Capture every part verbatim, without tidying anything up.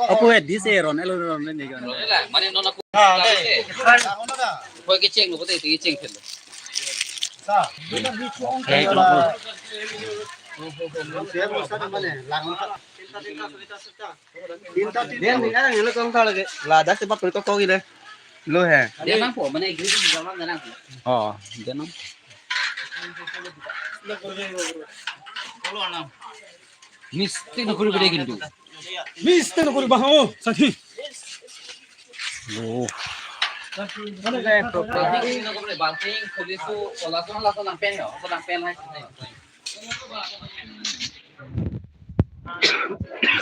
Apo he, this he ron, elo ron ne kan. Mane non ako. Ha, dei. Hoi ke cheng lo, dei, ke cheng phel. Sa. He, lo. Mane, lang. Tinta, tinta. Dia ni kan, elo kong thar lagi. Ladak sepat perikot kong ini. Lo he. Dia nangpo, mane grid di dalam dia nangpo. Oh, dia nang. Mistake no kori bede kintu. Mistake no kori bah, oh, sathi. Oh. Balting, balting, police tu, ola sana, ola sana, pen ya, sana pen hai.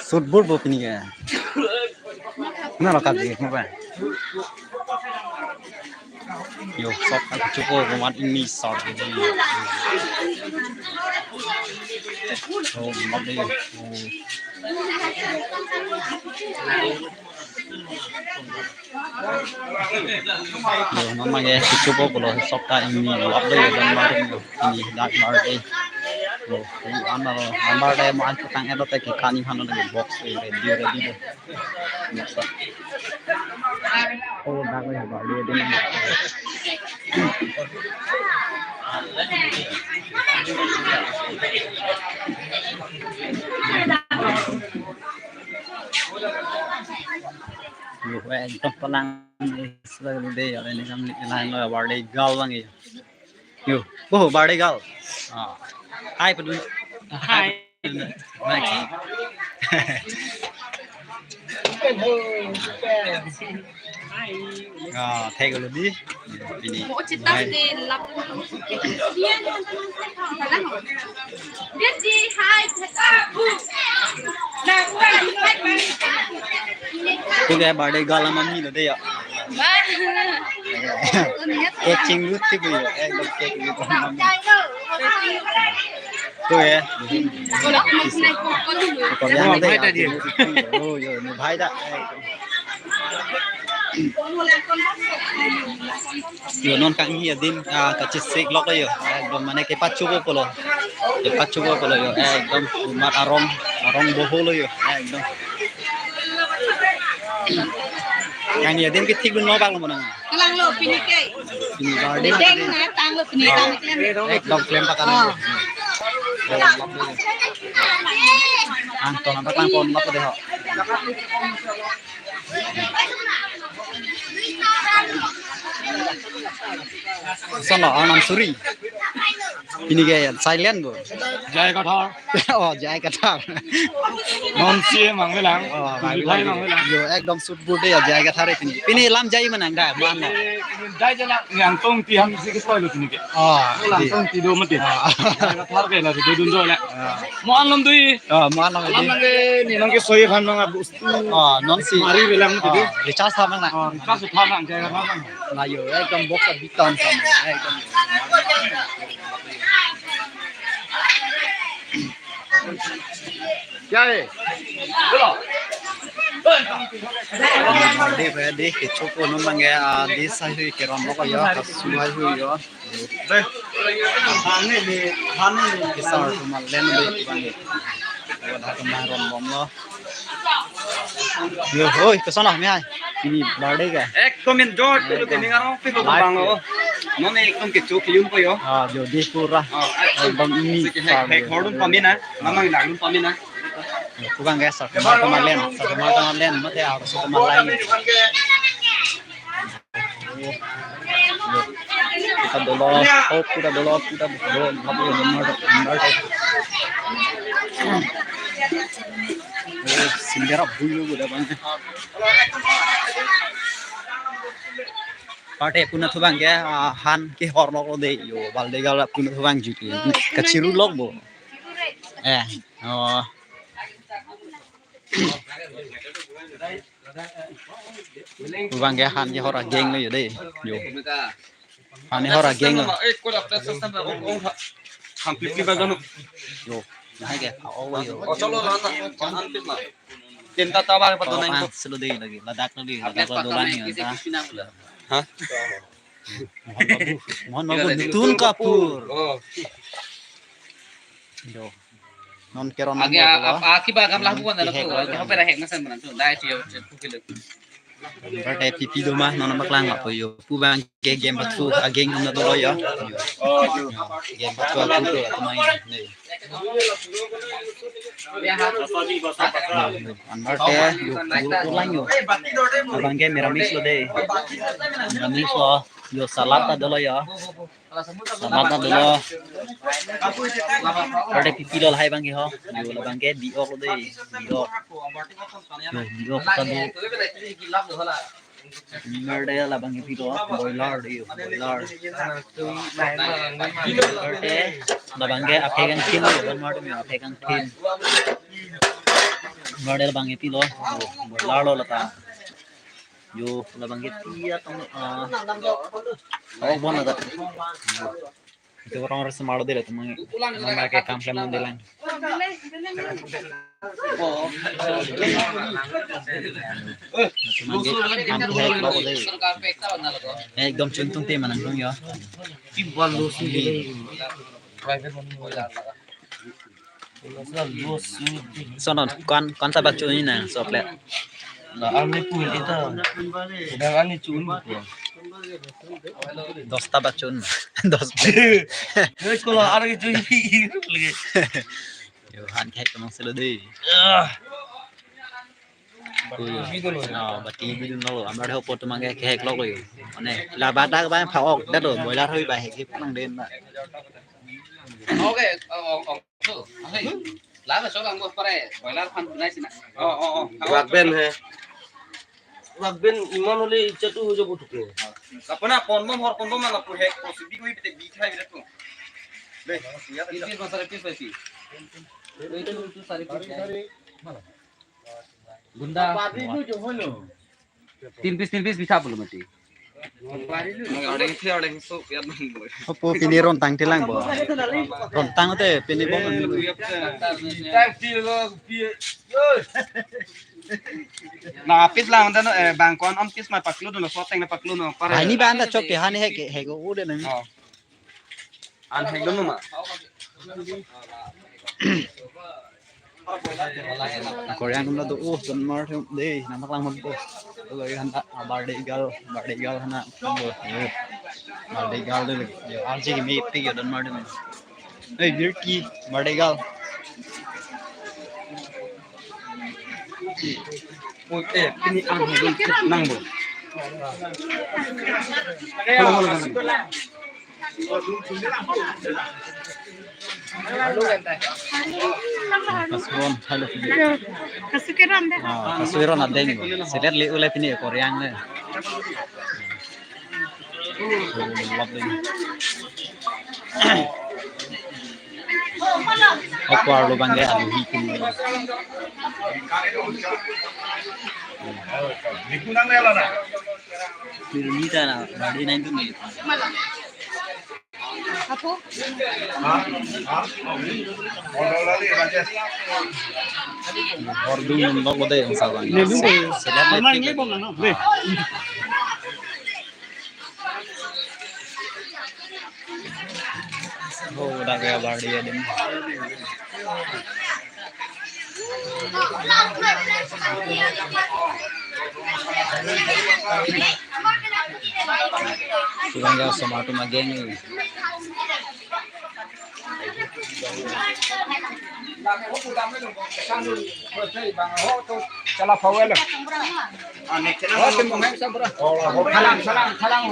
Sut bur bo pini ke. Na lo kap di mo ba. Yo, sok ka chupo ko mat ini sar ke di. Oh, mat de. Oh. Yo, non mage kichupo pulo sok ta ingni lap do yo, don marum do. Ini dak bar de. Yo, ini an bar, an bar de mo an chutang edo te ke kani hano de box e ready ready do. Box. Oh, dak le bar de de. Yo, ekdom penang. Selalu dei, ya, ini kan lain lo, bar de gal bang ya. Yo, oh, bar de gal. Ah. Hai, pedun. Hai. Next. Ah, thek lo di. Ini. Mo chita de lap. Dia ji, hai. Ko ke bar de gal alam ni lo de ya. Catching lut ti ko ya. Ekdom catching lut. Ko ya. Ko ya. Oh, yo, ni bhai da. Yo, non kanghi adim, ah, kachesik lok yo. Ekdom mane kepachupo pulo. Kepachupo pulo yo. Ekdom umat arong, arong boho lo yo. Ekdom. Kanghi adim ke thik dun lo bang lo mana. Kalang lo pini ke. Pini bar de. Deng na tang lo pini tang klem. Ekdom klem pakan. Oh. Ang to nampak lang pon apa deh ho. Sana anam suri. Pini ke silent bo. Jai Kathar. Oh, Jai Kathar. Non si mang velang. Oh, mang velang. Yo, ekdom sut bur de ya Jai Kathar pini. Pini lam jai manang da, man da. Jai jala yang tong ti ham si ke toilo pini ke. Oh, lang tong ti do mati. Oh. Jai Kathar ke la do dun do la. Oh. Mo an lam dui. Oh, mo an lam dui. Lam nang ke ni nang ke soi khan nang abu. Oh, non si. Mari velang mati. Oh, recharge tha mang na. Oh, recharge tha mang, Jai Kathar mang. Na yo, ekdom box a bitan sam, ekdom. Jai. Dei, dei, kechupo non mangge, ah, dei sai hui keron lo ko yo, kasu hai hui yo. Dei. Hani ni, hani ni. Kisar tu malen dei bang dei. Wada tu maron bom lo. Yo, oi, koson lo, me hai. Ini bar de ke. Ekdom enjoy, tu lo kini ngarong, tu lo bang lo. Non ekdom kecho kiyun ko yo. Ah, yo, dei pura. Ah, ekdom ini. Hek, hek, hordun pamina. Mamang lagdun pamina. Ko bang ke, sa kemar kemar len, sa kemar kemar len, mate aro sa kemar lain. Kita dolo, oh, kita dolo, kita dolo, mate nomor, nomor. Oh, sindera bulu udah bang. Parte puna thu bang ke, ah, han kehor lok lo dei yo, bal de gal puna thu bang juti. Kachiru lok bo. Eh, oh. Bang ke han kehor ageng lo yo dei. Yo. Han kehor ageng lo. Yo. Hai ke. Oh, yo. Oh, chalo, lana. Tinta tawa pa to nang. Selo dei lagi. Ladak lo dei. Ladak lo dolan ni. Ha? Mohan Babu. Mohan Babu. Nutun Kapoor. Oh. Yo. Non keron age nang a, lo. A, a, kiba gamla huan na kehek lo, lo. Kehek pera hek nasan mana tu. Dai tiyo, tiyo, kilo. Anparta pipi do ma, non paklang lapu yo. Pu abang ke game pathu, ageng nang dolo yo. Game pathu apu do, atumai. Ne. Anparta yo, yo, yo lang yo. Abang ke meramis lo de. Meramis lo. Yo salad ta dolo yo. Salad ta dolo. Anparta pipi lo lahai abang ke ho. Yo labang ke bi-ok lo de. Bi-ok. Yo bi-ok ta do. Anparta labang ke pi lo. Boiler de yo. Boiler. Anparta labang ke aphe kangthin lo. Anparta aphe kangthin. Anparta labang ke pi lo. Yo boiler lo lata. Yo, labang ke tia tong, ah, oh, bon ada. Itu orang harus malu deh, teman. Nama ke kam klem deh lang. Teman ke kam klem lo deh. Ekdom chuntung te manang dong yo. Private money. Sonon, kon, kon ta bak chun na, so plate. Na, ani pun ita. Sedang ani chun ko. Dos ta bak chun. Dos plate. Yo, sekolah ada ke chun lagi. Yo, han kehek teman selo deh. Ah. Ko yo. Bidun lo. Ah, bati bidun lo. Anparta ho poto mangke kehek lo ko yo. Mane, la badak ba pha-ok, dak lo, boiler hoi ba hek hek nang den ba. Okay, oh, oh, oh. So, okay. Lama so lang mo pare, boiler phan tunai sina. Oh, oh, oh. Rakben he. Rakben iman hole icha tu ho jabo tu ko. Kapana pon bom hor pon bom na pu hek ko sibi ko ipete bi khai bira tu. Be, ya. Pis pis masala pis pis. Itu tu sari pis. Gunda. Tin pis, tin pis bisa belum mati. Orang itu orang so pian bang boy. Opo pini rontang tilang bo. Rontang te pini bom. Tang til lo pi. Na pis lang dan, eh, bang kon on pis ma paklu no, so teng na paklu no. Pare. Hani bang ta chok ke hani hek hek udah nang. Oh. An hek dun ma. Korean kum do, oh, don mar thum dei, nangpaklang hon ko. Lo han ta, ah, birthday girl, birthday girl hana, tang bo. Eh, birthday girl dei lagi. Yo, arji ke me pi yo don mar thum. Hey, Birki, birthday girl. Oh, eh, pini an hek dun nang bo. Hello, hello, hello. Kasuron, hello. Kasukiran deh. Ah, kasuron adeng. Selet le ulai pini Korean deh. Lap deh. Opo arlo bang ke alu hi pini. Pini ta na, badi nai tu ni. Apo? Hordung nundok kode yang salah. Nundok. Sedang. Normal nge bom nang, no? Be. Oh, udah kayak bar dia deh. Kurang jauh sama tu mageng ni. Chala pawel. Salam, salam, salam.